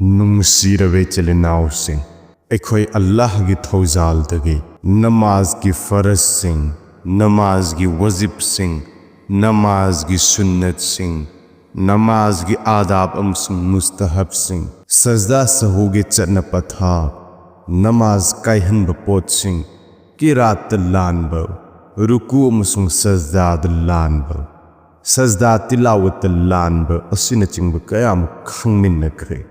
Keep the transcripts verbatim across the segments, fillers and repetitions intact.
ꯅꯨꯡꯁꯤꯔꯕ ꯏꯆꯤꯜ ꯏꯅꯥꯎꯁꯤꯡ, ꯑꯩꯈꯣꯏ ꯑꯜꯂꯥꯍꯒꯤ ꯊꯧꯖꯥꯜꯗꯒꯤ ꯅꯃꯥꯖꯒꯤ ꯐꯔꯖꯁꯤꯡ, ꯅꯃꯥꯖꯒꯤ ꯋꯥꯖꯤꯕꯁꯤꯡ, ꯅꯃꯥꯖꯒꯤ ꯁꯨꯟꯅꯠꯁꯤꯡ, ꯅꯃꯥꯖꯒꯤ ꯑꯥꯗꯥꯕ ꯑꯃꯁꯨꯡ ꯃꯨꯁꯇꯍꯕꯁꯤꯡ, ꯁꯖꯗꯥ ꯁꯍꯨꯒꯤ ꯆꯠꯅ ꯄꯊꯥꯞ, ꯅꯃꯥꯖ ꯀꯥꯏꯍꯟꯕ ꯄꯣꯠꯁꯤꯡ, ꯀꯤꯔꯥꯠꯇ ꯂꯥꯟꯕ, ꯔꯨꯀꯨ ꯑꯃꯁꯨꯡ ꯁꯖꯗꯥꯗ ꯂꯥꯟꯕ, ꯁꯖꯗꯥ ꯇꯤꯂꯥꯋꯠꯇ ꯂꯥꯟꯕ ꯑꯁꯤꯅꯆꯤꯡꯕ ꯀꯌꯥ ꯑꯃ ꯈꯪꯃꯤꯟꯅꯈ꯭ꯔꯦ꯫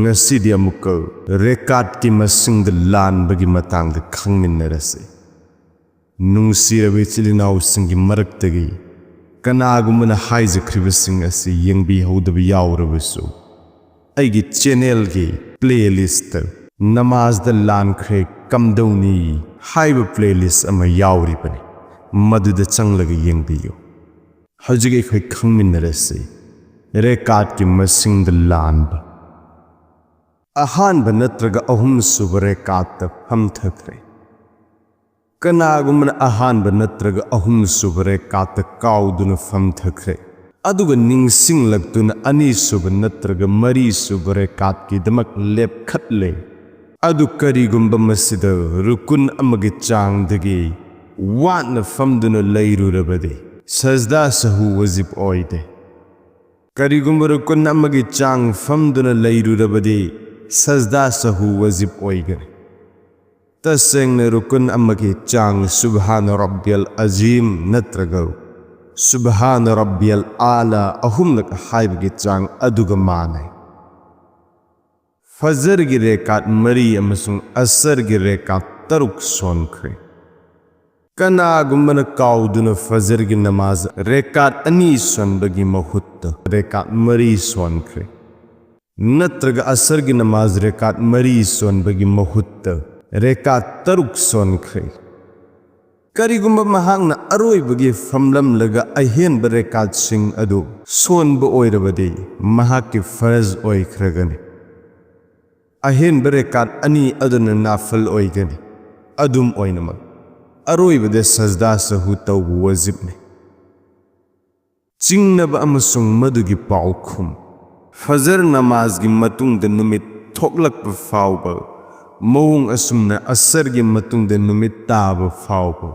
ꯉꯁꯤꯗꯤ ꯑꯃꯨꯛꯀ ꯔꯦꯀꯥꯠꯀꯤ ꯃꯁꯤꯡꯗ ꯂꯥꯟꯕꯒꯤ ꯃꯇꯥꯡꯗ ꯈꯪꯃꯤꯟꯅꯔꯁꯤ꯫ ꯅꯨꯡꯁꯤꯔꯕ ꯏꯆꯤꯜ ꯏꯅꯥꯎꯁꯤꯡꯒꯤ ꯃꯔꯛꯇꯒꯤ ꯀꯅꯥꯒꯨꯝꯕꯅ ꯍꯥꯏꯖꯈ꯭ꯔꯤꯕꯁꯤꯡ ꯑꯁꯤ ꯌꯦꯡꯕꯤꯍꯧꯗꯕ ꯌꯥꯎꯔꯕꯁꯨ, ꯑꯩꯒꯤ ꯆꯦꯅꯦꯜꯒꯤ ꯄ꯭ꯂꯦꯂꯤꯁꯇ "ꯅꯃꯥꯖꯗ ꯂꯥꯟꯈ꯭ꯔꯦ ꯀꯝꯗꯧꯅꯤ" ꯍꯥꯏꯕ ꯄ꯭ꯂꯦꯂꯤꯁ ꯑꯃ ꯌꯥꯎꯔꯤꯕꯅꯤ, ꯃꯗꯨꯗ ꯆꯪꯂꯒ ꯌꯦꯡꯕꯤꯌꯨ꯫ ꯍꯧꯖꯤꯛ ꯑꯩꯈꯣꯏ ꯈꯪꯃꯤꯟꯅꯔꯁꯤ ꯔꯦꯀꯥꯠꯀꯤ ꯃꯁꯤꯡꯗ ꯂꯥꯟꯕ꯫ ꯑꯍꯥꯟꯕ ꯅꯠꯇ꯭ꯔꯒ ꯑꯍꯨꯝꯁꯨꯕ ꯔꯦꯀꯥꯠꯇ ꯐꯝꯊꯈ꯭ꯔꯦ꯫ ꯀꯅꯥꯒꯨꯝꯕꯅ ꯑꯍꯥꯟꯕ ꯅꯠꯇ꯭ꯔꯒ ꯑꯍꯨꯝꯁꯨꯕ ꯔꯦꯀꯥꯠꯇ ꯀꯥꯎꯗꯨꯅ ꯐꯝꯊꯈ꯭ꯔꯦ, ꯑꯗꯨꯒ ꯅꯤꯡꯁꯤꯡꯂꯛꯇꯨꯅ ꯑꯅꯤꯁꯨꯕ ꯅꯠꯇ꯭ꯔꯒ ꯃꯔꯤꯁꯨꯕ ꯔꯦꯀꯥꯠꯀꯤꯗꯃꯛ ꯂꯦꯞꯈꯠꯂꯦ꯫ ꯑꯗꯨ ꯀꯔꯤꯒꯨꯝꯕ ꯃꯁꯤꯗ ꯔꯨꯀꯨꯟ ꯑꯃꯒꯤ ꯆꯥꯡꯗꯒꯤ ꯋꯥꯠꯅ ꯐꯝꯗꯨꯅ ꯂꯩꯔꯨꯔꯕꯗꯤ, ꯁꯖꯗꯥ ꯁꯍꯨ ꯋꯥꯖꯤꯕ ꯑꯣꯏꯗꯦ꯫ ꯀꯔꯤꯒꯨꯝꯕ ꯔꯨꯀꯨꯟ ꯑꯃꯒꯤ ꯆꯥꯡ ꯐꯝꯗꯨꯅ ꯂꯩꯔꯨꯔꯕꯗꯤ, ꯁꯖꯗꯥ ꯁꯍꯨ ꯋꯥꯖꯤꯕ ꯑꯣꯏꯒꯅꯤ꯫ ꯇꯁꯦꯡꯅ ꯔꯨꯀꯨꯟ ꯑꯃꯒꯤ ꯆꯥꯡ ꯁꯨꯕꯍꯥꯅ ꯔꯕꯤꯌꯜ ꯑꯖꯤꯝ ꯅꯠꯇ꯭ꯔꯒ ꯁꯨꯕꯍꯥꯅ ꯔꯕꯤꯌꯜ ꯑꯥꯂꯥ ꯑꯍꯨꯝꯂꯛ ꯍꯥꯏꯕꯒꯤ ꯆꯥꯡ ꯑꯗꯨꯒ ꯃꯥꯟꯅꯩ꯫ ꯐꯖꯔꯒꯤ ꯔꯦꯀꯥꯠ ꯃꯔꯤ ꯑꯃꯁꯨꯡ ꯑꯁꯔꯒꯤ ꯔꯦꯀꯥꯠ ꯇꯔꯨꯛ ꯁꯣꯟꯈ꯭ꯔꯦ꯫ ꯀꯅꯥꯒꯨꯝꯕꯅ ꯀꯥꯎꯗꯨꯅ ꯐꯖꯔꯒꯤ ꯅꯃꯥꯖ ꯔꯦꯀꯥꯠ ꯑꯅꯤ ꯁꯣꯟꯕꯒꯤ ꯃꯍꯨꯠꯇ ꯔꯦꯀꯥꯠ ꯃꯔꯤ ꯁꯣꯟꯈ꯭ꯔꯦ, ꯅꯠꯇ꯭ꯔꯒ ꯑꯁꯔꯒꯤ ꯅꯃꯥꯖ ꯔꯦꯀꯥꯠ ꯃꯔꯤ ꯁꯣꯟꯕꯒꯤ ꯃꯍꯨꯠꯇ ꯔꯦꯀꯥꯠ ꯇꯔꯨꯛ ꯁꯣꯟꯈ꯭ꯔꯦ, ꯀꯔꯤꯒꯨꯝꯕ ꯃꯍꯥꯛꯅ ꯑꯔꯣꯏꯕꯒꯤ ꯐꯝꯂꯝꯂꯒ ꯑꯍꯦꯟꯕ ꯔꯦꯀꯥꯠꯁꯤꯡ ꯑꯗꯨ ꯁꯣꯟꯕ ꯑꯣꯏꯔꯕꯗꯤ, ꯃꯍꯥꯛꯀꯤ ꯐꯔꯖ ꯑꯣꯏꯈ꯭ꯔꯒꯅꯤ꯫ ꯑꯍꯦꯟꯕ ꯔꯦꯀꯥꯠ ꯑꯅꯤ ꯑꯗꯨꯅ ꯅꯥꯐꯜ ꯑꯣꯏꯒꯅꯤ꯫ ꯑꯗꯨꯝ ꯑꯣꯏꯅꯃꯛ, ꯑꯔꯣꯏꯕꯗ ꯁꯖꯗꯥ ꯁꯍꯨ ꯇꯧꯕ ꯋꯥꯖꯤꯕꯅꯤ꯫ ꯆꯤꯡꯅꯕ ꯑꯃꯁꯨꯡ ꯃꯗꯨꯒꯤ ꯄꯥꯎꯈꯨꯝ꯫ ꯐꯖꯔ ꯅꯃꯥꯖꯒꯤ ꯃꯇꯨꯡꯗ ꯅꯨꯃꯤꯠ ꯊꯣꯛꯂꯛꯄ ꯐꯥꯎꯕ, ꯃꯑꯣꯡ ꯑꯁꯨꯝꯅ ꯑꯁꯔꯒꯤ ꯃꯇꯨꯡꯗ ꯅꯨꯃꯤꯠ ꯇꯥꯕ ꯐꯥꯎꯕ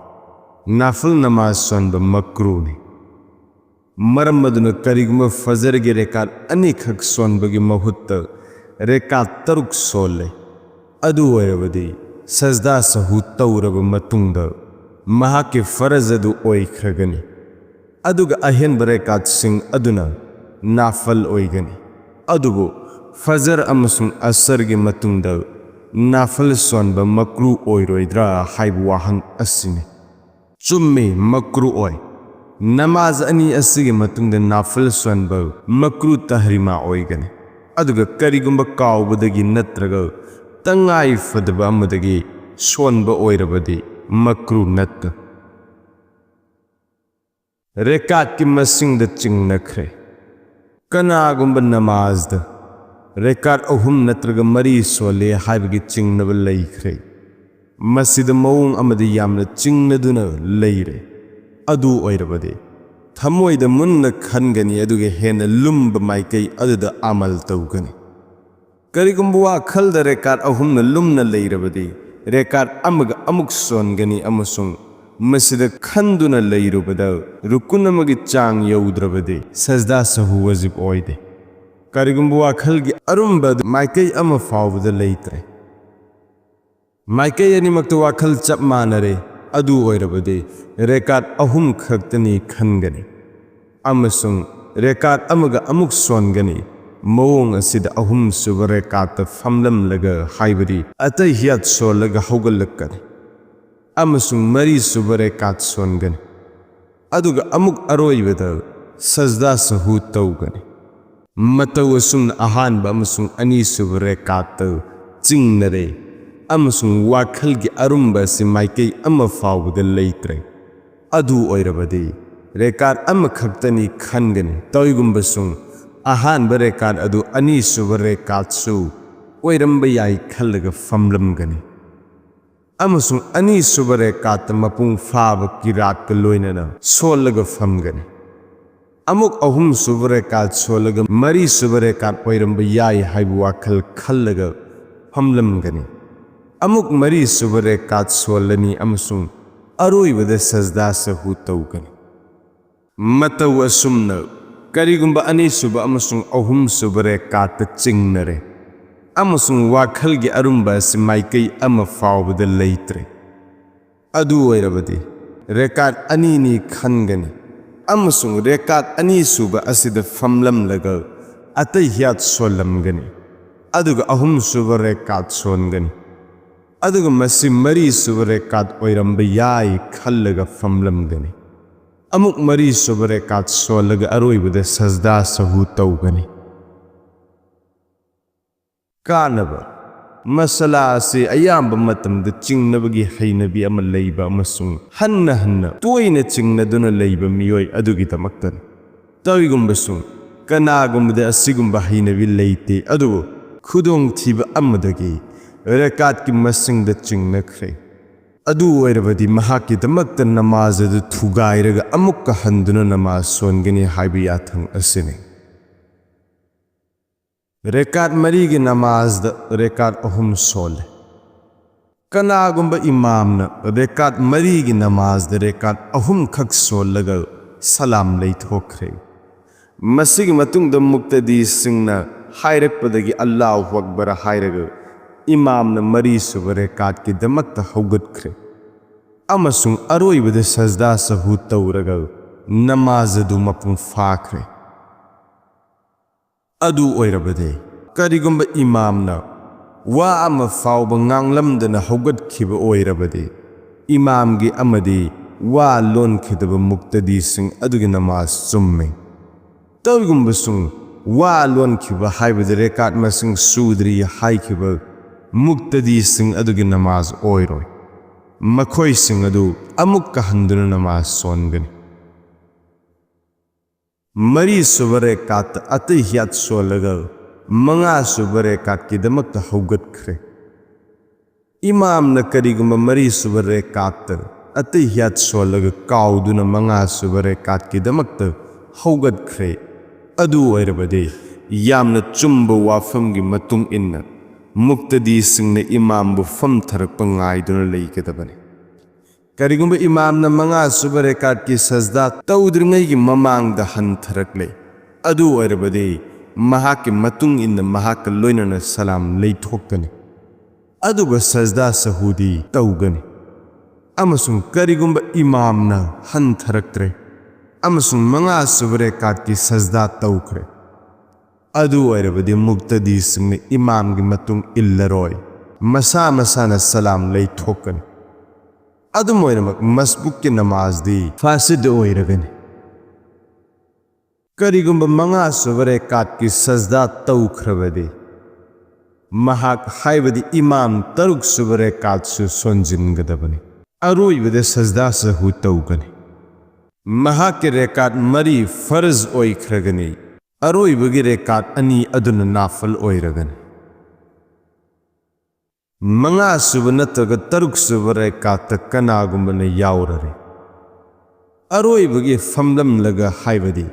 ꯅꯥꯐꯤꯜ ꯅꯃꯥꯖ ꯁꯣꯟꯕ ꯃꯀ꯭ꯔꯨꯅꯤ꯫ ꯃꯔꯝ ꯑꯗꯨꯅ ꯀꯔꯤꯒꯨꯝꯕ ꯐꯖꯔꯒꯤ ꯔꯦꯀꯥꯠ ꯑꯅꯤꯈꯛ ꯁꯣꯟꯕꯒꯤ ꯃꯍꯨꯠꯇ ꯔꯦꯀꯥꯠ ꯇꯔꯨꯛ ꯁꯣꯜꯂꯦ, ꯑꯗꯨ ꯑꯣꯏꯔꯕꯗꯤ ꯁꯖꯗꯥ ꯁꯍꯨ ꯇꯧꯔꯕ ꯃꯇꯨꯡꯗ ꯃꯍꯥꯛꯀꯤ ꯐꯔꯖ ꯑꯗꯨ ꯑꯣꯏꯈ꯭ꯔꯒꯅꯤ, ꯑꯗꯨꯒ ꯑꯍꯦꯟꯕ ꯔꯦꯀꯥꯠꯁꯤꯡ ꯑꯗꯨꯅ ꯅꯥꯐꯜ ꯑꯣꯏꯒꯅꯤ꯫ ꯑꯗꯨꯕꯨ ꯐꯖꯔ ꯑꯃꯁꯨꯡ ꯑꯁꯔꯒꯤ ꯃꯇꯨꯡꯗ ꯅꯥꯐꯜ ꯁꯣꯟꯕ ꯃꯀ꯭ꯔꯨ ꯑꯣꯏꯔꯣꯏꯗ꯭ꯔꯥ ꯍꯥꯏꯕ ꯋꯥꯍꯪ ꯑꯁꯤꯅꯤ꯫ ꯆꯨꯝꯃꯤ, ꯃꯀ꯭ꯔꯨ ꯑꯣꯏ꯫ ꯅꯃꯥꯖ ꯑꯅꯤ ꯑꯁꯤꯒꯤ ꯃꯇꯨꯡꯗ ꯅꯥꯐꯜ ꯁꯣꯟꯕ ꯃꯀ꯭ꯔꯨ ꯇꯍꯔꯤꯃꯥ ꯑꯣꯏꯒꯅꯤ꯫ ꯑꯗꯨꯒ ꯀꯔꯤꯒꯨꯝꯕ ꯀꯥꯎꯕꯗꯒꯤ ꯅꯠꯇ꯭ꯔꯒ ꯇꯉꯥꯏ ꯐꯗꯕ ꯑꯃꯗꯒꯤ ꯁꯣꯟꯕ ꯑꯣꯏꯔꯕꯗꯤ ꯃꯀ꯭ꯔꯨ ꯅꯠꯇꯦ꯫ ꯔꯦꯀꯥꯠꯀꯤ ꯃꯁꯤꯡꯗ ꯆꯤꯡꯅꯈ꯭ꯔꯦ꯫ ꯀꯅꯥꯒꯨꯝꯕ ꯅꯃꯥꯖꯗ ꯔꯦꯀꯥꯠ ꯑꯍꯨꯝ ꯅꯠꯇ꯭ꯔꯒ ꯃꯔꯤ ꯁꯣꯜꯂꯦ ꯍꯥꯏꯕꯒꯤ ꯆꯤꯡꯅꯕ ꯂꯩꯈ꯭ꯔꯦ꯫ ꯃꯁꯤꯗ ꯃꯑꯣꯡ ꯑꯃꯗ ꯌꯥꯝꯅ ꯆꯤꯡꯅꯗꯨꯅ ꯂꯩꯔꯦ꯫ ꯑꯗꯨ ꯑꯣꯏꯔꯕꯗꯤ ꯊꯃꯣꯏꯗ ꯃꯨꯟꯅ ꯈꯟꯒꯅꯤ, ꯑꯗꯨꯒ ꯍꯦꯟꯅ ꯂꯨꯝꯕ ꯃꯥꯏꯀꯩ ꯑꯗꯨꯗ ꯑꯃꯜ ꯇꯧꯒꯅꯤ꯫ ꯀꯔꯤꯒꯨꯝꯕ ꯋꯥꯈꯜꯗ ꯔꯦꯀꯥꯠ ꯑꯍꯨꯝꯅ ꯂꯨꯝꯅ ꯂꯩꯔꯕꯗꯤ, ꯔꯦꯀꯥꯠ ꯑꯃꯒ ꯑꯃꯨꯛ ꯁꯣꯟꯒꯅꯤ ꯑꯃꯁꯨꯡ ꯃꯁꯤꯗ ꯈꯟꯗꯨꯅ ꯂꯩꯔꯨꯕꯗ ꯔꯨꯀꯨꯟ ꯑꯃꯒꯤ ꯆꯥꯡ ꯌꯧꯗ꯭ꯔꯕꯗꯤ ꯁꯖꯗꯥ ꯁꯍꯨ ꯋꯥꯖꯤꯕ ꯑꯣꯏꯗꯦ꯫ ꯀꯔꯤꯒꯨꯝꯕ ꯋꯥꯈꯜꯒꯤ ꯑꯔꯨꯝꯕ ꯑꯗꯨ ꯃꯥꯏꯀꯩ ꯑꯃ ꯐꯥꯎꯕꯗ ꯂꯩꯇ꯭ꯔꯦ꯫ ꯃꯥꯏꯀꯩ ꯑꯅꯤꯃꯛꯇ ꯋꯥꯈꯜ ꯆꯞ ꯃꯥꯟꯅꯔꯦ꯫ ꯑꯗꯨ ꯑꯣꯏꯔꯕꯗꯤ ꯔꯦꯀꯥꯠ ꯑꯍꯨꯝ ꯈꯛꯇꯅꯤ ꯈꯟꯒꯅꯤ ꯑꯃꯁꯨꯡ ꯔꯦꯀꯥꯠ ꯑꯃꯒ ꯑꯃꯨꯛ ꯁꯣꯟꯒꯅꯤ꯫ ꯃꯑꯣꯡ ꯑꯁꯤꯗ ꯑꯍꯨꯝꯁꯨꯕ ꯔꯦꯀꯥꯠꯇ ꯐꯝꯂꯝꯂꯒ, ꯍꯥꯏꯕꯗꯤ ꯑꯇꯍꯤꯌꯥꯠ ꯁꯣꯜꯂꯒ ꯍꯧꯒꯠꯂꯛꯀꯅꯤ ꯑꯃꯁꯨꯡ ꯃꯔꯤꯁꯨꯕ ꯔꯦꯀꯥꯠ ꯁꯣꯟꯒꯅꯤ, ꯑꯗꯨꯒ ꯑꯃꯨꯛ ꯑꯔꯣꯏꯕꯗ ꯁꯖꯗꯥ ꯁꯍꯨ ꯇꯧꯒꯅꯤ꯫ ꯃꯇꯧ ꯑꯁꯨꯝꯅ ꯑꯍꯥꯟꯕ ꯑꯃꯁꯨꯡ ꯑꯅꯤꯁꯨꯕ ꯔꯦꯀꯥꯠꯇ ꯆꯤꯡꯅꯔꯦ ꯑꯃꯁꯨꯡ ꯋꯥꯈꯜꯒꯤ ꯑꯔꯨꯝꯕ ꯑꯁꯤ ꯃꯥꯏꯀꯩ ꯑꯃ ꯐꯥꯎꯕꯗ ꯂꯩꯇ꯭ꯔꯦ꯫ ꯑꯗꯨ ꯑꯣꯏꯔꯕꯗꯤ ꯔꯦꯀꯥꯠ ꯑꯃꯈꯛꯇꯅꯤ ꯈꯟꯒꯅꯤ꯫ ꯇꯧꯏꯒꯨꯝꯕꯁꯨꯡ ꯑꯍꯥꯟꯕ ꯔꯦꯀꯥꯠ ꯑꯗꯨ ꯑꯅꯤꯁꯨꯕ ꯔꯦꯀꯥꯠꯁꯨ ꯑꯣꯏꯔꯝꯕ ꯌꯥꯏ ꯈꯜꯂꯒ ꯐꯝꯂꯝꯒꯅꯤ ꯑꯃꯁꯨꯡ ꯑꯅꯤꯁꯨꯕ ꯔꯦꯀꯥꯠꯇ ꯃꯄꯨꯡ ꯐꯥꯕ ꯀꯤꯔꯥꯠꯀ ꯂꯣꯏꯅꯅ ꯁꯣꯜꯂꯒ ꯐꯝꯒꯅꯤ꯫ ꯑꯃꯨꯛ ꯑꯍꯨꯝꯁꯨꯕ ꯔꯦꯀꯥꯠ ꯁꯣꯜꯂꯒ ꯃꯔꯤꯁꯨꯕ ꯔꯦꯀꯥꯠ ꯑꯣꯏꯔꯝꯕ ꯌꯥꯏ ꯍꯥꯏꯕ ꯋꯥꯈꯜ ꯈꯜꯂꯒ ꯐꯝꯂꯝꯒꯅꯤ꯫ ꯑꯃꯨꯛ ꯃꯔꯤꯁꯨꯕ ꯔꯦꯀꯥꯠ ꯁꯣꯜꯂꯅꯤ ꯑꯃꯁꯨꯡ ꯑꯔꯣꯏꯕꯗ ꯁꯖꯗꯥ ꯁꯍꯨ ꯇꯧꯒꯅꯤ꯫ ꯃꯇꯧ ꯑꯁꯨꯝꯅ ꯀꯔꯤꯒꯨꯝꯕ ꯑꯅꯤꯁꯨꯕ ꯑꯃꯁꯨꯡ ꯑꯍꯨꯝꯁꯨꯕ ꯔꯦꯀꯥꯠꯇ ꯆꯤꯡꯅꯔꯦ ꯑꯃꯁꯨꯡ ꯋꯥꯈꯜꯒꯤ ꯑꯔꯨꯝꯕ ꯑꯁꯤ ꯃꯥꯏꯀꯩ ꯑꯃ ꯐꯥꯎꯕꯗ ꯂꯩꯇ꯭ꯔꯦ, ꯑꯗꯨ ꯑꯣꯏꯔꯕꯗꯤ ꯔꯦꯀꯥꯠ ꯑꯅꯤꯅꯤ ꯈꯟꯒꯅꯤ ꯑꯃꯁꯨꯡ ꯔꯦꯀꯥꯠ ꯑꯅꯤꯁꯨꯕ ꯑꯁꯤꯗ ꯐꯝꯂꯝꯂꯒ ꯑꯇꯩꯍꯤꯌꯥꯠ ꯁꯣꯜꯂꯝꯒꯅꯤ, ꯑꯗꯨꯒ ꯑꯍꯨꯝꯁꯨꯕ ꯔꯦꯀꯥꯠ ꯁꯣꯟꯒꯅꯤ, ꯑꯗꯨꯒ ꯃꯁꯤ ꯃꯔꯤꯁꯨꯕ ꯔꯦꯀꯥꯠ ꯑꯣꯏꯔꯝꯕ ꯌꯥꯏ ꯈꯜꯂꯒ ꯐꯝꯂꯝꯒꯅꯤ꯫ ꯑꯃꯨꯛ ꯃꯔꯤꯁꯨꯕ ꯔꯦꯀꯥꯠ ꯁꯣꯜꯂꯒ ꯑꯔꯣꯏꯕꯗ ꯁꯖꯗꯥ ꯁꯍꯨ ꯇꯧꯒꯅꯤ꯫ ꯀꯥꯟꯅꯕ: ꯃꯁꯂꯥ ꯑꯁꯤ ꯑꯌꯥꯝꯕ ꯃꯇꯝꯗ ꯆꯤꯡꯅꯕꯒꯤ ꯍꯩꯅꯕꯤ ꯑꯃ ꯂꯩꯕ ꯑꯃꯁꯨꯡ ꯍꯟꯅ ꯍꯟꯅ ꯇꯣꯏꯅ ꯆꯤꯡꯅꯗꯨꯅ ꯂꯩꯕ ꯃꯤꯑꯣꯏ ꯑꯗꯨꯒꯤꯗꯃꯛꯇꯅꯤ꯫ ꯇꯧꯏꯒꯨꯝꯕꯁꯨ, ꯀꯅꯥꯒꯨꯝꯕꯗ ꯑꯁꯤꯒꯨꯝꯕ ꯍꯩꯅꯕꯤ ꯂꯩꯇꯦ, ꯑꯗꯨꯕꯨ ꯈꯨꯗꯣꯡꯊꯤꯕ ꯑꯃꯗꯒꯤ ꯔꯦꯀꯥꯠꯀꯤ ꯃꯁꯤꯡꯗ ꯆꯤꯡꯅꯈ꯭ꯔꯦ꯫ ꯑꯗꯨ ꯑꯣꯏꯔꯕꯗꯤ ꯃꯍꯥꯛꯀꯤꯗꯃꯛꯇ ꯅꯃꯥꯖ ꯑꯗꯨ ꯊꯨꯒꯥꯏꯔꯒ ꯑꯃꯨꯛꯀ ꯍꯟꯗꯨꯅ ꯅꯃꯥꯖ ꯁꯣꯟꯒꯅꯤ ꯍꯥꯏꯕ ꯌꯥꯊꯪ ꯑꯁꯤꯅꯤ꯫ ꯔꯦꯀꯥꯠ ꯃꯔꯤꯒꯤ ꯅꯃꯥꯖꯗ ꯔꯦꯀꯥꯠ ꯑꯍꯨꯝ ꯁꯣꯜꯂꯦ꯫ ꯀꯅꯥꯒꯨꯝꯕ ꯏꯃꯥꯝꯅ ꯔꯦꯀꯥꯠ ꯃꯔꯤꯒꯤ ꯅꯃꯥꯖꯗ ꯔꯦꯀꯥꯠ ꯑꯍꯨꯝꯈꯛ ꯁꯣꯜꯂꯒ ꯁꯂꯥꯝ ꯂꯩꯊꯣꯛꯈ꯭ꯔꯦ꯫ ꯃꯁꯤꯒꯤ ꯃꯇꯨꯡꯗ ꯃꯨꯛꯇꯗꯤꯁꯤꯡꯅ ꯍꯥꯏꯔꯛꯄꯗꯒꯤ "ꯑꯜꯂꯥꯍꯨ ꯑꯛꯕꯔ" ꯍꯥꯏꯔꯒ ꯏꯃꯥꯝꯅ ꯃꯔꯤꯁꯨꯕ ꯔꯦꯀꯥꯠꯀꯤꯗꯃꯛꯇ ꯍꯧꯒꯠꯈ꯭ꯔꯦ ꯑꯃꯁꯨꯡ ꯑꯔꯣꯏꯕꯗ ꯁꯖꯗꯥ ꯁꯍꯨ ꯇꯧꯔꯒ ꯅꯃꯥꯖ ꯑꯗꯨ ꯃꯄꯨꯡ ꯐꯥꯈ꯭ꯔꯦ꯫ ꯑꯗꯨ ꯑꯣꯏꯔꯕꯗꯤ, ꯀꯔꯤꯒꯨꯝꯕ ꯏꯃꯥꯝꯅ ꯋꯥ ꯑꯃ ꯐꯥꯎꯕ ꯉꯥꯡꯂꯝꯗꯅ ꯍꯧꯒꯠꯈꯤꯕ ꯑꯣꯏꯔꯕꯗꯤ, ꯏꯃꯥꯝꯒꯤ ꯑꯃꯗꯤ ꯋꯥ ꯂꯣꯟꯈꯤꯗꯕ ꯃꯨꯛꯇꯗꯤꯁꯤꯡ ꯑꯗꯨꯒꯤ ꯅꯃꯥꯖ ꯆꯨꯝꯃꯤ꯫ ꯇꯧꯏꯒꯨꯝꯕꯁꯨ, ꯋꯥ ꯂꯣꯟꯈꯤꯕ ꯍꯥꯏꯕꯗꯤ ꯔꯦꯀꯥꯠ ꯃꯁꯤꯡ ꯁꯨꯗ꯭ꯔꯤ ꯍꯥꯏꯈꯤꯕ ꯃꯨꯛꯇꯗꯤꯁꯤꯡ ꯑꯗꯨꯒꯤ ꯅꯃꯥꯖ ꯑꯣꯏꯔꯣꯏ꯫ ꯃꯈꯣꯏꯁꯤꯡ ꯑꯗꯨ ꯑꯃꯨꯛꯀ ꯍꯟꯗꯨꯅ ꯅꯃꯥꯖ ꯁꯣꯟꯒꯅꯤ꯫ ꯃꯔꯤꯁꯨꯕ ꯔꯦꯀꯥꯠꯇ ꯑꯇꯩꯍꯤꯌꯥꯠ ꯁꯣꯜꯂꯒ ꯃꯉꯥꯁꯨꯕ ꯔꯦꯀꯥꯠꯀꯤꯗꯃꯛꯇ ꯍꯧꯒꯠꯈ꯭ꯔꯦ꯫ ꯏꯃꯥꯝꯅ ꯀꯔꯤꯒꯨꯝꯕ ꯃꯔꯤꯁꯨꯕ ꯔꯦꯀꯥꯠꯇ ꯑꯇꯩꯍꯤꯌꯥꯠ ꯁꯣꯜꯂꯒ ꯀꯥꯎꯗꯨꯅ ꯃꯉꯥꯁꯨꯕ ꯔꯦꯀꯥꯠꯀꯤꯗꯃꯛꯇ ꯍꯧꯒꯠꯈ꯭ꯔꯦ꯫ ꯑꯗꯨ ꯑꯣꯏꯔꯕꯗꯤ ꯌꯥꯝꯅ ꯆꯨꯝꯕ ꯋꯥꯐꯝꯒꯤ ꯃꯇꯨꯡ ꯏꯟꯅ ꯃꯨꯛꯇꯗꯤꯁꯤꯡꯅ ꯏꯃꯥꯝꯕꯨ ꯐꯝꯊꯔꯛꯄ ꯉꯥꯏꯗꯨꯅ ꯂꯩꯒꯗꯕꯅꯤ꯫ ꯀꯔꯤꯒꯨꯝꯕ ꯏꯃꯥꯝꯅ ꯃꯉꯥꯁꯨꯕ ꯔꯦꯀꯥꯠꯀꯤ ꯁꯖꯗꯥ ꯇꯧꯗ꯭ꯔꯤꯉꯩꯒꯤ ꯃꯃꯥꯡꯗ ꯍꯟꯊꯔꯛꯂꯦ, ꯑꯗꯨ ꯑꯣꯏꯔꯕꯗꯤ ꯃꯍꯥꯛꯀꯤ ꯃꯇꯨꯡ ꯏꯟꯅ ꯃꯍꯥꯛꯀ ꯂꯣꯏꯅꯅ ꯁꯂꯥꯝ ꯂꯩꯊꯣꯛꯀꯅꯤ, ꯑꯗꯨꯒ ꯁꯖꯗꯥ ꯁꯍꯨꯗꯤ ꯇꯧꯒꯅꯤ꯫ ꯑꯃꯁꯨꯡ ꯀꯔꯤꯒꯨꯝꯕ ꯏꯃꯥꯝꯅ ꯍꯟꯊꯔꯛꯇ꯭ꯔꯦ ꯑꯃꯁꯨꯡ ꯃꯉꯥꯁꯨꯕ ꯔꯦꯀꯥꯠꯀꯤ ꯁꯖꯗꯥ ꯇꯧꯈ꯭ꯔꯦ, ꯑꯗꯨ ꯑꯣꯏꯔꯕꯗꯤ ꯃꯨꯛꯇꯗꯤꯁꯤꯡꯅ ꯏꯃꯥꯝꯒꯤ ꯃꯇꯨꯡ ꯏꯜꯂꯔꯣꯏ, ꯃꯁꯥ ꯃꯁꯥꯅ ꯁꯂꯥꯝ ꯂꯩꯊꯣꯛꯀꯅꯤ꯫ ꯑꯗꯨꯝ ꯑꯣꯏꯅꯃꯛ ꯃꯁꯕꯨꯛꯀꯤ ꯅꯃꯥꯖꯗꯤ ꯐꯥꯁꯤꯗ ꯑꯣꯏꯔꯒꯅꯤ꯫ ꯀꯔꯤꯒꯨꯝꯕ ꯃꯉꯥꯁꯨꯕ ꯔꯦꯀꯥꯠꯀꯤ ꯁꯖꯗꯥ ꯇꯧꯈ꯭ꯔꯕꯗꯤ ꯃꯍꯥꯛ, ꯍꯥꯏꯕꯗꯤ ꯏꯃꯥꯝ, ꯇꯔꯨꯛꯁꯨꯕ ꯔꯦꯀꯥꯠꯁꯨ ꯁꯣꯟꯖꯤꯟꯒꯗꯕꯅꯤ꯫ ꯑꯔꯣꯏꯕꯗ ꯁꯖꯗꯥ ꯁꯍꯨ ꯇꯧꯒꯅꯤ꯫ ꯃꯍꯥꯛꯀꯤ ꯔꯦꯀꯥꯠ ꯃꯔꯤ ꯐꯔꯖ ꯑꯣꯏꯈ꯭ꯔꯒꯅꯤ, ꯑꯔꯣꯏꯕꯒꯤ ꯔꯦꯀꯥꯠ ꯑꯅꯤ ꯑꯗꯨꯅ ꯅꯥꯐꯜ ꯑꯣꯏꯔꯒꯅꯤ꯫ ꯃꯉꯥꯁꯨꯕ ꯅꯠꯇ꯭ꯔꯒ ꯇꯔꯨꯛꯁꯨꯕ ꯔꯦꯀꯥꯠꯇ ꯀꯅꯥꯒꯨꯝꯕꯅ ꯌꯥꯎꯔꯔꯦ, ꯑꯔꯣꯏꯕꯒꯤ ꯐꯝꯂꯝꯂꯒ, ꯍꯥꯏꯕꯗꯤ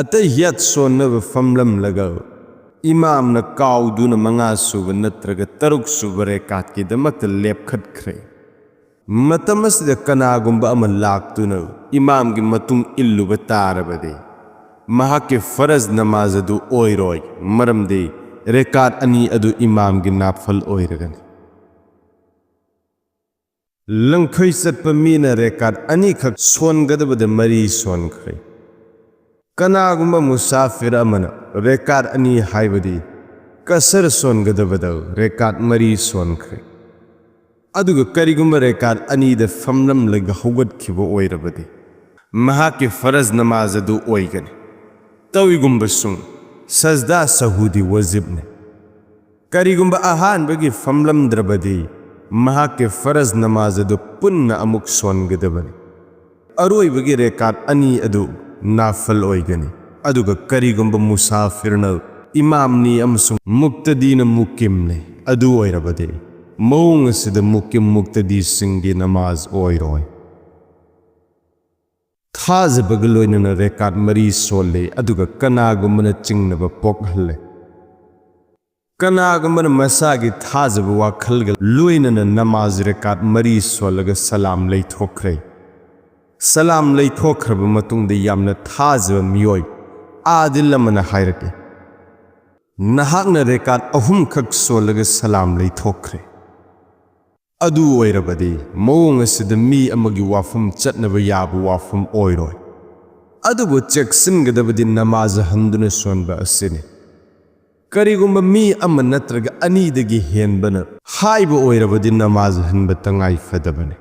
ꯑꯇꯍꯤꯌꯥꯠ ꯁꯣꯟꯅꯕ ꯐꯝꯂꯝꯂꯒ ꯏꯃꯥꯝꯅ ꯀꯥꯎꯗꯨꯅ ꯃꯉꯥꯁꯨꯕ ꯅꯠꯇ꯭ꯔꯒ ꯇꯔꯨꯛꯁꯨꯕ ꯔꯦꯀꯥꯠꯀꯤꯗꯃꯛꯇ ꯂꯦꯞꯈꯠꯈ꯭ꯔꯦ꯫ ꯃꯇꯝ ꯑꯁꯤꯗ ꯀꯅꯥꯒꯨꯝꯕ ꯑꯃ ꯂꯥꯛꯇꯨꯅ ꯏꯃꯥꯝꯒꯤ ꯃꯇꯨꯡ ꯏꯜꯂꯨꯕ ꯇꯥꯔꯕꯗꯤ ꯃꯍꯥꯛꯀꯤ ꯐꯔꯖ ꯅꯃꯥꯖ ꯑꯗꯨ ꯑꯣꯏꯔꯣꯏ, ꯃꯔꯝꯗꯤ ꯔꯦꯀꯥꯠ ꯑꯅꯤ ꯑꯗꯨ ꯏꯃꯥꯝꯒꯤ ꯅꯥꯐꯜ ꯑꯣꯏꯔꯒꯅꯤ꯫ ꯂꯪꯈꯩ ꯆꯠꯄ ꯃꯤꯅ ꯔꯦꯀꯥꯠ ꯑꯅꯤꯈꯛ ꯁꯣꯟꯒꯗꯕꯗ ꯃꯔꯤ ꯁꯣꯟꯈ꯭ꯔꯦ꯫ ꯀꯅꯥꯒꯨꯝꯕ ꯃꯨꯁꯥꯐꯤꯔ ꯑꯃꯅ ꯔꯦꯀꯥꯠ ꯑꯅꯤ, ꯍꯥꯏꯕꯗꯤ ꯀꯁꯔ ꯁꯣꯟꯒꯗꯕꯗ ꯔꯦꯀꯥꯠ ꯃꯔꯤ ꯁꯣꯟꯈ꯭ꯔꯦ꯫ ꯑꯗꯨꯒ ꯀꯔꯤꯒꯨꯝꯕ ꯔꯦꯀꯥꯠ ꯑꯅꯤꯗ ꯐꯝꯂꯝꯂꯒ ꯍꯧꯒꯠꯈꯤꯕ ꯑꯣꯏꯔꯕꯗꯤ ꯃꯍꯥꯛꯀꯤ ꯐꯔꯖ ꯅꯃꯥꯖ ꯑꯗꯨ ꯑꯣꯏꯒꯅꯤ꯫ ꯇꯧꯏꯒꯨꯝꯕꯁꯨꯡ ꯁꯖꯗꯥ ꯁꯍꯨꯗꯤ ꯋꯥꯖꯤꯕꯅꯤ꯫ ꯀꯔꯤꯒꯨꯝꯕ ꯑꯍꯥꯟꯕꯒꯤ ꯐꯝꯂꯝꯗ꯭ꯔꯕꯗꯤ ꯃꯍꯥꯛꯀꯤ ꯐꯔꯖ ꯅꯃꯥꯖ ꯑꯗꯨ ꯄꯨꯟꯅ ꯑꯃꯨꯛ ꯁꯣꯟꯒꯗꯕꯅꯤ꯫ ꯑꯔꯣꯏꯕꯒꯤ ꯔꯦꯀꯥꯠ ꯑꯅꯤ ꯑꯗꯨ ꯅꯥꯐꯜ ꯑꯣꯏꯒꯅꯤ꯫ ꯑꯗꯨꯒ ꯀꯔꯤꯒꯨꯝꯕ ꯃꯨꯁꯥꯐꯤꯔꯅ ꯏꯃꯥꯝꯅꯤ ꯑꯃꯁꯨꯡ ꯃꯨꯛꯇꯗꯤꯅ ꯃꯨꯀꯤꯝꯅꯤ, ꯑꯗꯨ ꯑꯣꯏꯔꯕꯗꯤ ꯃꯑꯣꯡ ꯑꯁꯤꯗ ꯃꯨꯀꯤꯝ ꯃꯨꯛꯇꯗꯤꯁꯤꯡꯒꯤ ꯅꯃꯥꯖ ꯑꯣꯏꯔꯣꯏ꯫ ꯊꯥꯖꯕꯒ ꯂꯣꯏꯅꯅ ꯔꯦꯀꯥꯠ ꯃꯔꯤ ꯁꯣꯜꯂꯦ, ꯑꯗꯨꯒ ꯀꯅꯥꯒꯨꯝꯕꯅ ꯆꯤꯡꯅꯕ ꯄꯣꯛꯍꯜꯂꯦ꯫ ꯀꯅꯥꯒꯨꯝꯕꯅ ꯃꯁꯥꯒꯤ ꯊꯥꯖꯕ ꯋꯥꯈꯜꯒ ꯂꯣꯏꯅꯅ ꯅꯃꯥꯖ ꯔꯦꯀꯥꯠ ꯃꯔꯤ ꯁꯣꯜꯂꯒ ꯁꯂꯥꯝ ꯂꯩꯊꯣꯛꯈ꯭ꯔꯦ꯫ ꯁꯂꯥꯝ ꯂꯩꯊꯣꯛꯈ꯭ꯔꯕ ꯃꯇꯨꯡꯗ ꯌꯥꯝꯅ ꯊꯥꯖꯕ ꯃꯤꯑꯣꯏ ꯑꯥꯗꯤꯜ ꯑꯃꯅ ꯍꯥꯏꯔꯛꯏ, "ꯅꯍꯥꯛꯅ ꯔꯦꯀꯥꯠ ꯑꯍꯨꯝꯈꯛ ꯁꯣꯜꯂꯒ ꯁꯂꯥꯝ ꯂꯩꯊꯣꯛꯈ꯭ꯔꯦ꯫ ꯑꯗꯨ ꯑꯣꯏꯔꯕꯗꯤ ꯃꯑꯣꯡ ꯑꯁꯤꯗ ꯃꯤ ꯑꯃꯒꯤ ꯋꯥꯐꯝ ꯆꯠꯅꯕ ꯌꯥꯕ ꯋꯥꯐꯝ ꯑꯣꯏꯔꯣꯏ꯫ ꯑꯗꯨꯕꯨ ꯆꯦꯛꯁꯤꯟꯒꯗꯕꯗꯤ ꯅꯃꯥꯖ ꯍꯟꯗꯨꯅ ꯁꯣꯟꯕ ꯑꯁꯤꯅꯤ꯫ ꯀꯔꯤꯒꯨꯝꯕ ꯃꯤ ꯑꯃ ꯅꯠꯇ꯭ꯔꯒ ꯑꯅꯤꯗꯒꯤ ꯍꯦꯟꯕꯅ ꯍꯥꯏꯕ ꯑꯣꯏꯔꯕꯗꯤ ꯅꯃꯥꯖ ꯍꯟꯕ ꯇꯉꯥꯏ ꯐꯗꯕꯅꯤ"꯫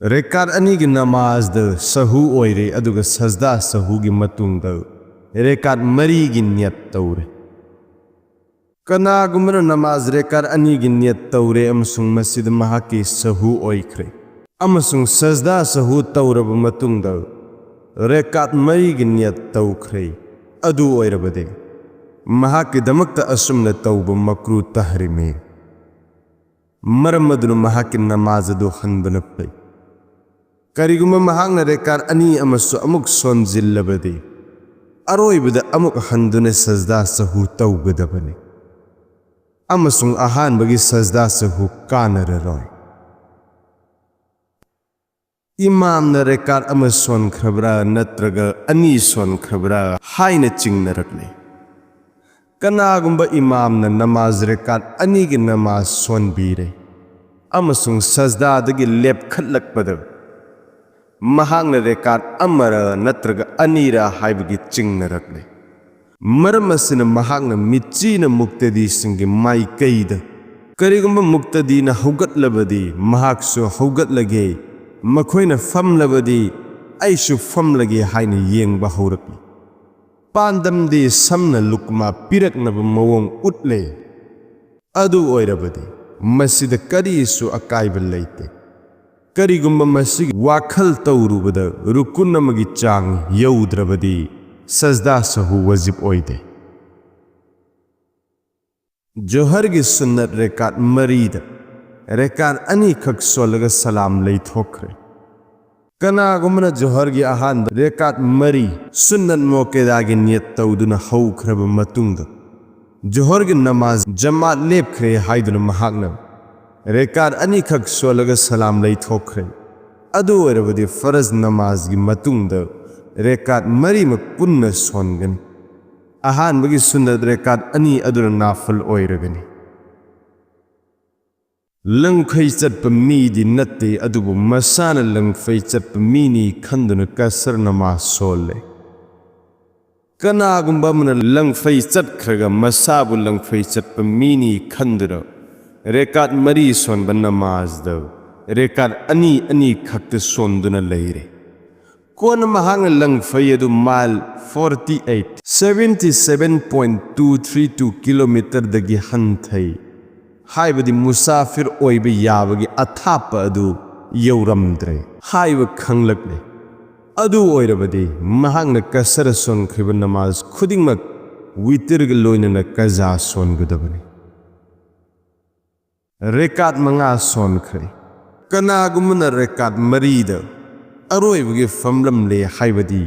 ꯔꯦꯀꯥꯠ ꯑꯅꯤꯒꯤ ꯅꯃꯥꯖꯗ ꯁꯍꯨ ꯑꯣꯏꯔꯦ, ꯑꯗꯨꯒ ꯁꯖꯗꯥ ꯁꯍꯨꯒꯤ ꯃꯇꯨꯡꯗ ꯔꯦꯀꯥꯠ ꯃꯔꯤꯒꯤ ꯅꯤꯌꯠ ꯇꯧꯔꯦ꯫ ꯀꯅꯥꯒꯨꯝꯕꯅ ꯅꯃꯥꯖ ꯔꯦꯀꯥꯠ ꯑꯅꯤꯒꯤ ꯅꯤꯌꯠ ꯇꯧꯔꯦ ꯑꯃꯁꯨꯡ ꯃꯁꯤꯗ ꯃꯍꯥꯛꯀꯤ ꯁꯍꯨ ꯑꯣꯏꯈ꯭ꯔꯦ ꯑꯃꯁꯨꯡ ꯁꯖꯗꯥ ꯁꯍꯨ ꯇꯧꯔꯕ ꯃꯇꯨꯡꯗ ꯔꯦꯀꯥꯠ ꯃꯔꯤꯒꯤ ꯅꯤꯌꯠ ꯇꯧꯈ꯭ꯔꯦ, ꯑꯗꯨ ꯑꯣꯏꯔꯕꯗꯤ ꯃꯍꯥꯛꯀꯤꯗꯃꯛꯇ ꯑꯁꯨꯝꯅ ꯇꯧꯕ ꯃꯀ꯭ꯔꯨ ꯇꯍꯔꯤꯃꯤ꯫ ꯃꯔꯝ ꯑꯗꯨꯅ ꯃꯍꯥꯛꯀꯤ ꯅꯃꯥꯖ ꯑꯗꯨ ꯍꯟꯕꯅ ꯐꯩ꯫ ꯀꯔꯤꯒꯨꯝꯕ ꯃꯍꯥꯛꯅ ꯔꯦꯀꯥꯠ ꯑꯅꯤ ꯑꯃꯁꯨ ꯑꯃꯨꯛ ꯁꯣꯟꯖꯤꯜꯂꯕꯗꯤ, ꯑꯔꯣꯏꯕꯗ ꯑꯃꯨꯛ ꯍꯟꯗꯨꯅ ꯁꯖꯗꯥ ꯁꯍꯨ ꯇꯧꯒꯗꯕꯅꯤ ꯑꯃꯁꯨꯡ ꯑꯍꯥꯟꯕꯒꯤ ꯁꯖꯗꯥ ꯁꯍꯨ ꯀꯥꯟꯅꯔꯔꯣꯏ꯫ ꯏꯃꯥꯝꯅ ꯔꯦꯀꯥꯠ ꯑꯃ ꯁꯣꯟꯈ꯭ꯔꯕ꯭ꯔꯥ ꯅꯠꯇ꯭ꯔꯒ ꯑꯅꯤ ꯁꯣꯟꯈ꯭ꯔꯕ꯭ꯔꯥ ꯍꯥꯏꯅ ꯆꯤꯡꯅꯔꯛꯂꯤ꯫ ꯀꯅꯥꯒꯨꯝꯕ ꯏꯃꯥꯝꯅ ꯅꯃꯥꯖ ꯔꯦꯀꯥꯠ ꯑꯅꯤꯒꯤ ꯅꯃꯥꯖ ꯁꯣꯟꯕꯤꯔꯦ ꯑꯃꯁꯨꯡ ꯁꯖꯗꯥꯗꯒꯤ ꯂꯦꯞꯈꯠꯂꯛꯄꯗ ꯃꯍꯥꯛꯅ ꯔꯦꯀꯥꯠ ꯑꯃꯔ ꯅꯠꯇ꯭ꯔꯒ ꯑꯅꯤꯔ ꯍꯥꯏꯕꯒꯤ ꯆꯤꯡꯅꯔꯛꯂꯦ꯫ ꯃꯔꯝ ꯑꯁꯤꯅ ꯃꯍꯥꯛꯅ ꯃꯤꯠꯆꯤꯅ ꯃꯨꯛꯇꯗꯤꯁꯤꯡꯒꯤ ꯃꯥꯏꯀꯩꯗ, "ꯀꯔꯤꯒꯨꯝꯕ ꯃꯨꯛꯇꯗꯤꯅ ꯍꯧꯒꯠꯂꯕꯗꯤ ꯃꯍꯥꯛꯁꯨ ꯍꯧꯒꯠꯂꯒꯦ, ꯃꯈꯣꯏꯅ ꯐꯝꯂꯕꯗꯤ ꯑꯩꯁꯨ ꯐꯝꯂꯒꯦ" ꯍꯥꯏꯅ ꯌꯦꯡꯕ ꯍꯧꯔꯛꯂꯤ꯫ ꯄꯥꯟꯗꯝꯗꯤ ꯁꯝꯅ ꯂꯨꯛꯃꯥ ꯄꯤꯔꯛꯅꯕ ꯃꯑꯣꯡ ꯎꯠꯂꯦ꯫ ꯑꯗꯨ ꯑꯣꯏꯔꯕꯗꯤ ꯃꯁꯤꯗ ꯀꯔꯤꯁꯨ ꯑꯀꯥꯏꯕ ꯂꯩꯇꯦ꯫ ꯀꯔꯤꯒꯨꯝꯕ ꯃꯁꯤꯒꯤ ꯋꯥꯈꯜ ꯇꯧꯔꯨꯕꯗ ꯔꯨꯀꯨꯟ ꯑꯃꯒꯤ ꯆꯥꯡ ꯌꯧꯗ꯭ꯔꯕꯗꯤ ꯁꯖꯗꯥ ꯁꯍꯨ ꯋꯥꯖꯤꯕ ꯑꯣꯏꯗꯦ꯫ ꯖꯣꯍꯔꯒꯤ ꯁꯨꯟꯅꯠ ꯔꯦꯀꯥꯠ ꯃꯔꯤꯗ ꯔꯦꯀꯥꯠ ꯑꯅꯤꯈꯛ ꯁꯣꯜꯂꯒ ꯁꯂꯥꯝ ꯂꯩꯊꯣꯛꯈ꯭ꯔꯦ꯫ ꯀꯅꯥꯒꯨꯝꯕꯅ ꯖꯣꯍꯔꯒꯤ ꯑꯍꯥꯟꯕ ꯔꯦꯀꯥꯠ ꯃꯔꯤ ꯁꯨꯟꯅꯠ ꯃꯣꯀꯦꯗꯥꯒꯤ ꯅꯤꯌꯠ ꯇꯧꯗꯨꯅ ꯍꯧꯈ꯭ꯔꯕ ꯃꯇꯨꯡꯗ, ꯖꯣꯍꯔꯒꯤ ꯅꯃꯥꯖ ꯖꯃꯥꯠ ꯂꯦꯞꯈ꯭ꯔꯦ ꯍꯥꯏꯗꯨꯅ ꯃꯍꯥꯛꯅ ꯔꯦꯀꯥꯠ ꯑꯅꯤꯈꯛ ꯁꯣꯜꯂꯒ ꯁꯂꯥꯝ ꯂꯩꯊꯣꯛꯈ꯭ꯔꯦ꯫ ꯑꯗꯨ ꯑꯣꯏꯔꯕꯗꯤ ꯐꯔꯖ ꯅꯃꯥꯖꯒꯤ ꯃꯇꯨꯡꯗ ꯔꯦꯀꯥꯠ ꯃꯔꯤꯃꯛ ꯄꯨꯟꯅ ꯁꯣꯟꯒꯅꯤ꯫ ꯑꯍꯥꯟꯕꯒꯤ ꯁꯨꯟꯅꯠ ꯔꯦꯀꯥꯠ ꯑꯅꯤ ꯑꯗꯨꯅ ꯅꯥꯐꯜ ꯑꯣꯏꯔꯒꯅꯤ꯫ ꯂꯪꯐꯩ ꯆꯠꯄ ꯃꯤꯗꯤ ꯅꯠꯇꯦ, ꯑꯗꯨꯕꯨ ꯃꯁꯥꯅ ꯂꯪꯐꯩ ꯆꯠꯄ ꯃꯤꯅꯤ ꯈꯟꯗꯨꯅ ꯀꯁꯔ ꯅꯃꯥꯖ ꯁꯣꯜꯂꯦ꯫ ꯀꯅꯥꯒꯨꯝꯕ ꯑꯃꯅ ꯂꯪꯐꯩ ꯆꯠꯈ꯭ꯔꯒ ꯃꯁꯥꯕꯨ ꯂꯪꯐꯩ ꯆꯠꯄ ꯃꯤꯅꯤ ꯈꯟꯗꯨꯅ ꯔꯦꯀꯥꯠ ꯃꯔꯤ ꯁꯣꯟꯕ ꯅꯃꯥꯖꯗ ꯔꯦꯀꯥꯠ ꯑꯅꯤ ꯑꯅꯤ ꯈꯛꯇ ꯁꯣꯟꯗꯨꯅ ꯂꯩꯔꯦ꯫ ꯀꯣꯟꯅ ꯃꯍꯥꯛꯅ ꯂꯪꯐꯩ ꯑꯗꯨ mile forty eight, seventy seven point two three two kilometerꯗꯒꯤ ꯍꯟꯊꯩ, ꯍꯥꯏꯕꯗꯤ ꯃꯨꯁꯥꯐꯤꯔ ꯑꯣꯏꯕ ꯌꯥꯕꯒꯤ ꯑꯊꯥꯞꯄ ꯑꯗꯨ ꯌꯧꯔꯝꯗ꯭ꯔꯦ ꯍꯥꯏꯕ ꯈꯪꯂꯛꯂꯦ꯫ ꯑꯗꯨ ꯑꯣꯏꯔꯕꯗꯤ ꯃꯍꯥꯛꯅ ꯀꯁꯔ ꯁꯣꯟꯈ꯭ꯔꯤꯕ ꯅꯃꯥꯖ ꯈꯨꯗꯤꯡꯃꯛ ꯋꯤꯇꯔꯒ ꯂꯣꯏꯅꯅ ꯀꯖꯥ ꯁꯣꯟꯒꯗꯕꯅꯤ꯫ ꯔꯦꯀꯥꯠ ꯃꯉꯥ ꯁꯣꯟꯈ꯭ꯔꯦ꯫ ꯀꯅꯥꯒꯨꯝꯕꯅ ꯔꯦꯀꯥꯠ ꯃꯔꯤꯗ ꯑꯔꯣꯏꯕꯒꯤ ꯐꯝꯂꯝꯂꯦ, ꯍꯥꯏꯕꯗꯤ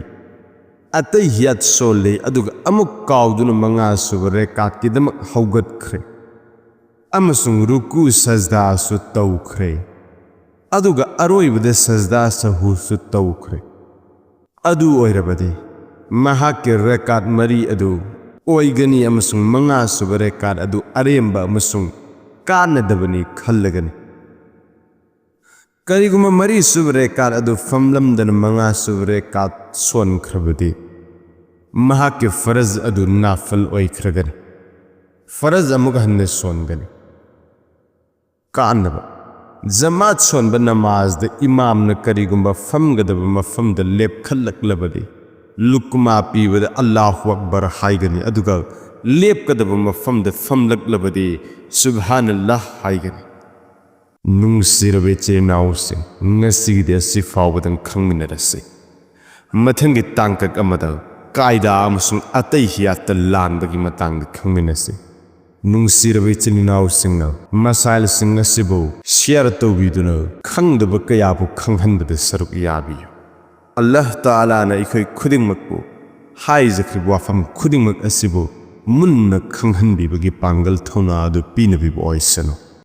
ꯑꯇꯩ ꯍꯤꯌꯥꯠ ꯁꯣꯜꯂꯦ, ꯑꯗꯨꯒ ꯑꯃꯨꯛ ꯀꯥꯎꯗꯨꯅ ꯃꯉꯥꯁꯨꯕ ꯔꯦꯀꯥꯠꯀꯤꯗꯃꯛ ꯍꯧꯒꯠꯈ꯭ꯔꯦ ꯑꯃꯁꯨꯡ ꯔꯨꯀꯨ ꯁꯖꯗꯥꯁꯨ ꯇꯧꯈ꯭ꯔꯦ, ꯑꯗꯨꯒ ꯑꯔꯣꯏꯕꯗ ꯁꯖꯗꯥ ꯁꯍꯨꯁꯨ ꯇꯧꯈ꯭ꯔꯦ꯫ ꯑꯗꯨ ꯑꯣꯏꯔꯕꯗꯤ ꯃꯍꯥꯛꯀꯤ ꯔꯦꯀꯥꯠ ꯃꯔꯤ ꯑꯗꯨ ꯑꯣꯏꯒꯅꯤ ꯑꯃꯁꯨꯡ ꯃꯉꯥꯁꯨꯕ ꯔꯦꯀꯥꯠ ꯑꯗꯨ ꯑꯔꯦꯝꯕ ꯑꯃꯁꯨꯡ ꯀꯥꯟꯅꯗꯕꯅꯤ ꯈꯜꯂꯒꯅꯤ꯫ ꯀꯔꯤꯒꯨꯝꯕ ꯃꯔꯤꯁꯨꯕ ꯔꯦꯀꯥꯠ ꯑꯗꯨ ꯐꯝꯂꯝꯗꯅ ꯃꯉꯥꯁꯨꯕ ꯔꯦꯀꯥꯠ ꯁꯣꯟꯈ꯭ꯔꯕꯗꯤ, ꯃꯍꯥꯛꯀꯤ ꯐꯔꯖ ꯑꯗꯨ ꯅꯥꯐꯜ ꯑꯣꯏꯈ꯭ꯔꯒꯅꯤ꯫ ꯐꯔꯖ ꯑꯃꯨꯛ ꯍꯟꯅ ꯁꯣꯟꯒꯅꯤ꯫ ꯀꯥꯟꯅꯕ: ꯖꯃꯥꯠ ꯁꯣꯟꯕ ꯅꯃꯥꯖꯗ ꯏꯃꯥꯝꯅ ꯀꯔꯤꯒꯨꯝꯕ ꯐꯝꯒꯗꯕ ꯃꯐꯝꯗ ꯂꯦꯞꯈꯠꯂꯛꯂꯕꯗꯤ, ꯂꯨꯛꯃꯥ ꯄꯤꯕꯗ "ꯑꯜꯂꯥꯍꯨ ꯑꯛꯕꯔ" ꯍꯥꯏꯒꯅꯤ, ꯑꯗꯨꯒ ꯂꯦꯞꯀꯗꯕ ꯃꯐꯝꯗ ꯐꯝꯂꯛꯂꯕꯗꯤ "ꯁꯨꯕꯍꯥꯅꯜꯂꯥꯍ" ꯍꯥꯏꯒꯅꯤ꯫ ꯅꯨꯡꯁꯤꯔꯕ ꯏꯆꯤꯜ ꯏꯅꯥꯎꯁꯤꯡ, ꯉꯁꯤꯒꯤꯗꯤ ꯑꯁꯤ ꯐꯥꯎꯕꯗꯪ ꯈꯪꯃꯤꯟꯅꯔꯁꯤ꯫ ꯃꯊꯪꯒꯤ ꯇꯥꯡꯀꯛ ꯑꯃꯗ ꯀꯥꯏꯗꯥ ꯑꯃꯁꯨꯡ ꯑꯇꯩ ꯍꯤꯌꯥꯠꯇ ꯂꯥꯟꯕꯒꯤ ꯃꯇꯥꯡꯗ ꯈꯪꯃꯤꯟꯅꯁꯤ꯫ ꯅꯨꯡꯁꯤꯔꯕ ꯏꯆꯤꯟ ꯏꯅꯥꯎꯁꯤꯡꯅ, ꯃꯁꯥꯏꯜꯁꯤꯡ ꯑꯁꯤꯕꯨ ꯁꯤꯌꯔ ꯇꯧꯕꯤꯗꯨꯅ ꯈꯪꯗꯕ ꯀꯌꯥꯕꯨ ꯈꯪꯍꯟꯕꯗ ꯁꯔꯨꯛ ꯌꯥꯕꯤꯌꯨ꯫ ꯑꯜꯂꯥꯍ ꯇꯥꯂꯥꯅ ꯑꯩꯈꯣꯏ ꯈꯨꯗꯤꯡꯃꯛꯄꯨ ꯍꯥꯏꯖꯈ꯭ꯔꯤꯕ ꯋꯥꯐꯝ ꯈꯨꯗꯤꯡꯃꯛ ꯑꯁꯤꯕꯨ ꯃꯨꯟꯅ ꯈꯪꯍꯟꯕꯤꯕꯒꯤ ꯄꯥꯡꯒꯜ ꯊꯧꯅꯥ ꯑꯗꯨ ꯄꯤꯅꯕꯤꯕ ꯑꯣꯏꯁꯅꯨ꯫